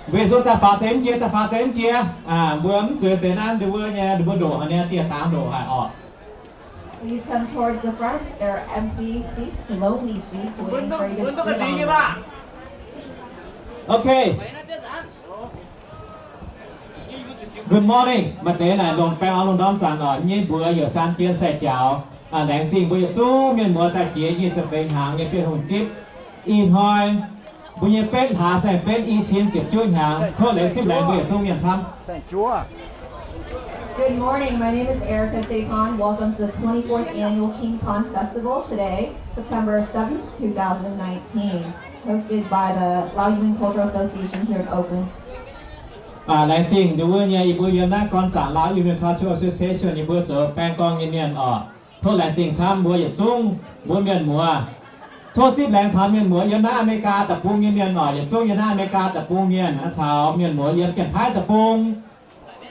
Mbuo yietc zungv daaih faaux deix mv jiex, daaih faaux deix mv jiex. Mbuo mv zueiz deix naaiv, ndon wuov nyei, mbuo ndoqc haaix nyei dieh dangx ndoqc haic orqc. Please come towards the front. There are empty seats, lonely seats waiting for you to sit on. Okay. Good morning. Maaih deix naaic longc baeng oix lungh ndorm zanc oc, nyei mbuox youc san jien sai jaux. Laengz zingh mbuo yietc zungv mienh muoz daaih jiex nyic ziepc feix hnyangx nyei Bienh Hungh zipv. Ih hnoi mbuo nyei betv hlaax saeng-betv i cin ziepc juov hnyangx. Tov laengz zipv laengz mbuo yietc zungv mienh camv. Good morning. My name is Erica Seikon. Welcome to the twenty-fourth Annual King Pond Festival today, September seventh, two thousand nineteen, hosted by the Lao Union Cultural Association here in Oakland. Laengz zingh ndon wuov nyei, yie mbuo yiem naaiv gorn zaangc Lao Union Cultural Association, yie mbuo zoux baeng gorngv nyei mienh oc. Tov laengz zingh camv mbuo yietc zungv mbuo mienh muoz. Tov zipv laengz taux mienh muoz yiem naaiv Aa^me^li^gaa deic-bung nyei mienh oc, yietc zungv yiem naaiv Aa^me^li^gaa deic-bung mienh, caux mienh muoz yiem Janx-Taiv deic-bung,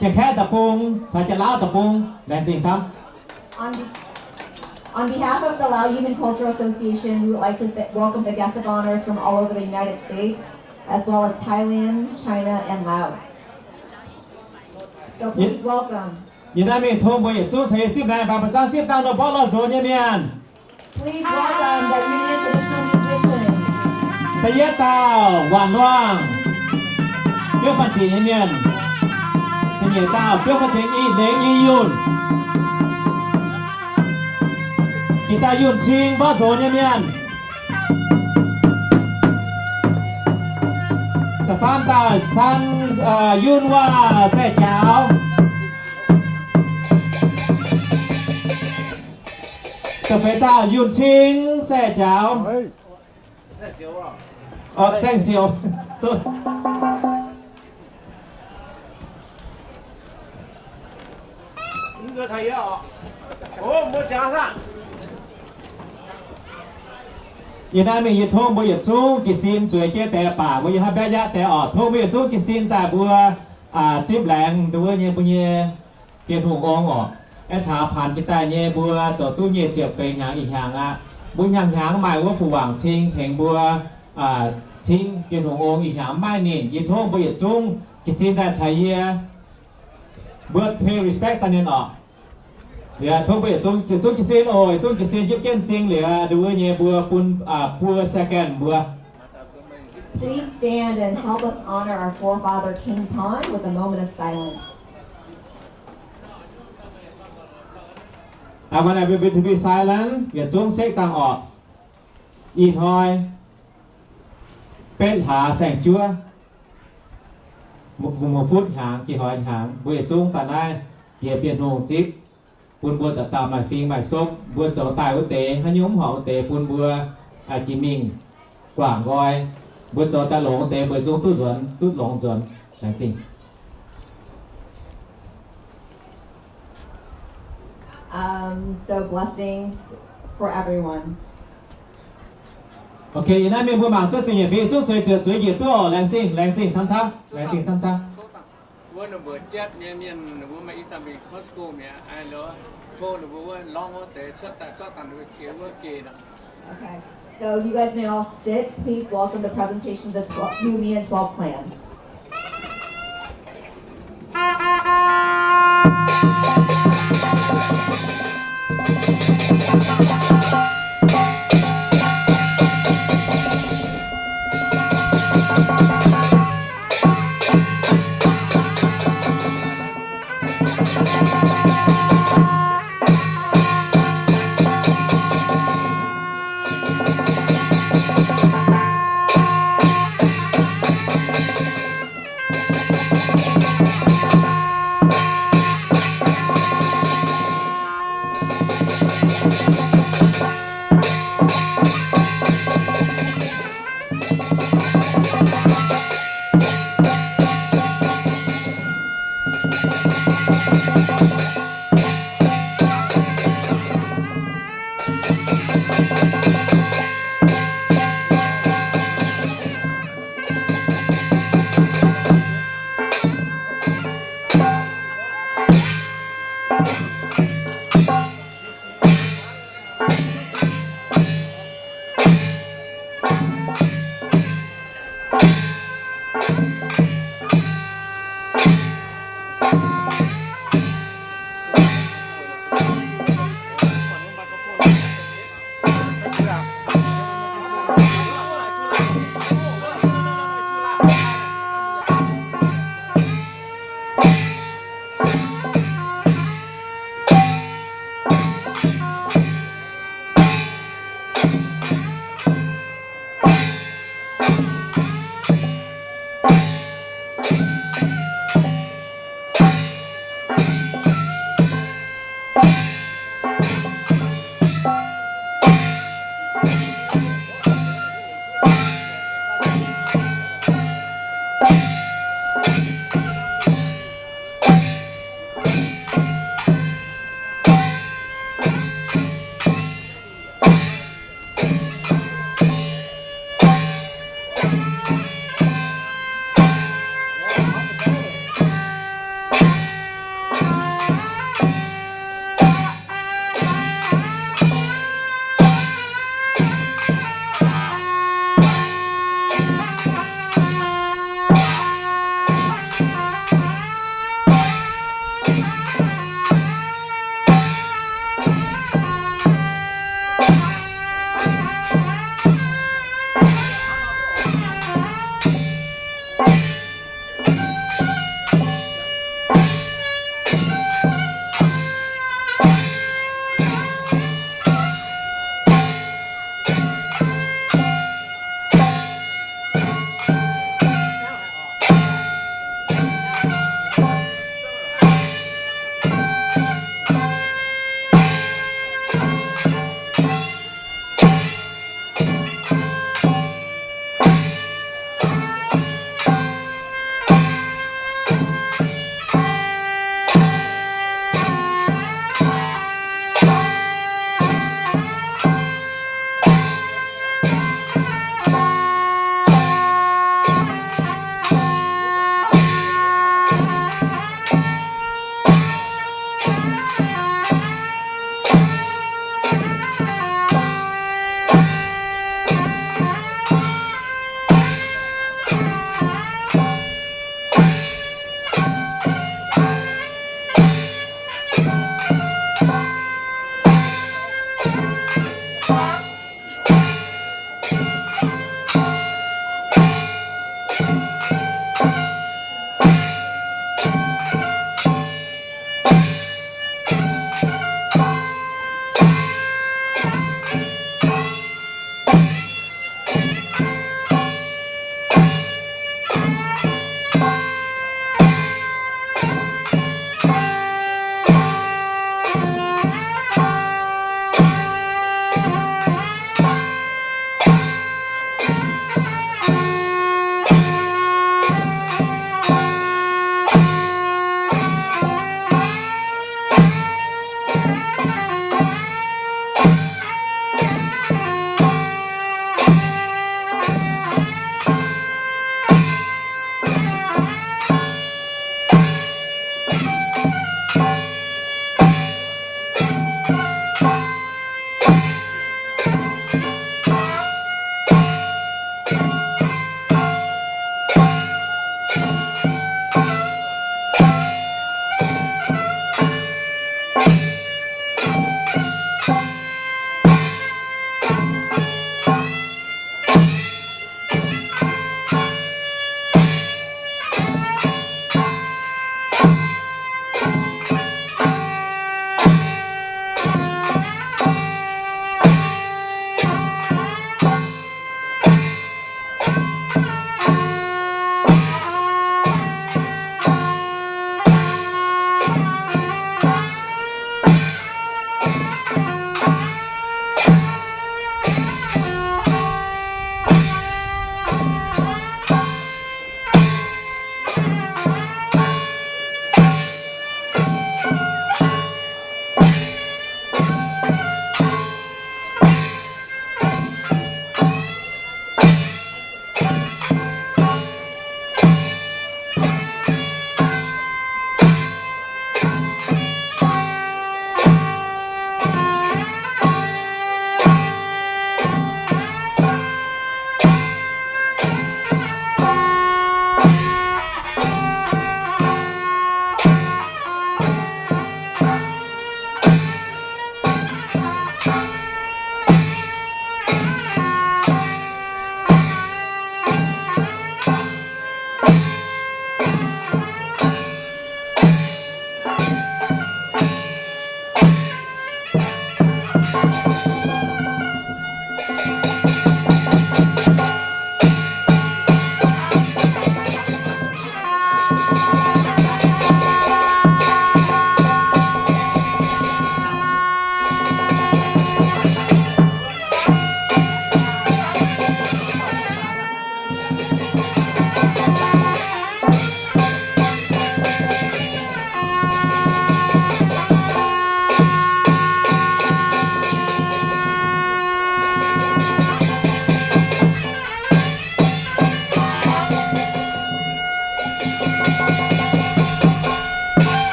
Janx-Kaeqv deic-bung, caux Janx-Lauv deic-bung. Laengz zingh camv. On, on behalf of the Lao Union Cultural Association, we would like to th- welcome the guests of honors from all over the United States, as well as Thailand, China, and Laos. So please welcome. Yie naaiv mingh tov mbuo yietc zungv caux yie zipv laengz, baamh zangv zipv dangh nor mborqv lorh nzox nyei mienh. Please welcome the Union Traditional Musicians. Da'yietv dauh Waanc Luangh, Biopv Fanh Dingc nyei mienh. Da'nyeic dauh Biopv Fanh Dingc i lengz i yunh. Jiex daaih Yunh Cing mborqv nzox nyei mienh. Da'faam dauh San, Yun Waac Saeh Jaaux. Da'feix dauh Yunh Cing Saeh Jaaux. Saeng-Siouc. Yie naaiv mingh yie tov mbuo yietc zungv jiez sin, zueiz jienv deix baac mbuo yiem haaix mbiaatv yaav deix oc. Tov mbuo yietc zungv jiez sin daaih mbuo zipv laengz ndon wuov nyei mbuo nyei Bienh Hungh ong oc. Aengx caux paanx jiex daaih nyei mbuo zoux duqv nyic ziepc feix hnyangx ih hnyangx aqv. Mbuo hnyangx-hnyangx maaih wuov fu wangc cing tengx mbuo cingv Bienh Hungh ong. Ih hnyangx maiv maaih ninh, yie tov mbuo yietc zungv jiez sin daaih caux yie mbuo pay respect daaih ninh oc. Liuz tov mbuo yietc zungv, yietc zungv jiez sin oc, yietc zungv jiez sin jienv jienv m'zing liuz ndon wuov nyei mbuo bun buo second mbuo. Please stand and help us honor our forefather King Pond with a moment of silence. I want everybody to be silent. Yietc zungv sekv dangh orqc. Ih hnoi betv hlaax saeng-juov, mbuo futv hnyangx, jiex hnoi hnyangx, mbuo yietc zungv daaih naaiv jiex Bienh Hungh zipv, bun mbuo dauh dauh maaih fing maaih sopv. Mbuo zoux daaih wuov deix, haaix nyungc mv horpc wuov deix, bun mbuo jiex mingh guangc nqoi. Mbuo zoux daaih longx wuov deix, mbuo zungv duqv nzuonx, duqv longx nzuonx. Laengz zingh. Um, so blessings for everyone. Okay, yie naaiv mienh mbuo mangc duqv zingh nyei fingx, zungv zueiz zueiz njiec duqv oc. Laengz zingh, laengz zingh camv camv, laengz zingh camv camv. Wuov ninh mbuo jatv nyei mienh, ninh mbuo maaih i dangh mingh Costco mi'aqv, aa, tov ninh mbuo wuov lorngv wuov deix cuotv daaih zorqv dangh ninh mbuo jiex wuov geh nor. Okay. So you guys may all sit. Please welcome the presentation of the twelve, Yu Mien Twelve Clans.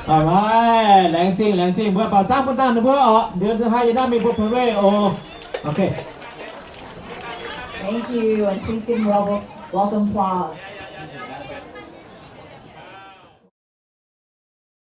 All right, laengz zingh, laengz zingh. Mbuo baaux zangv bun dangh ninh mbuo oc. Liuz nzunc haaix yie naaiv mingh mbuo parade oc. Okay. Thank you, and please give them a welcome applause.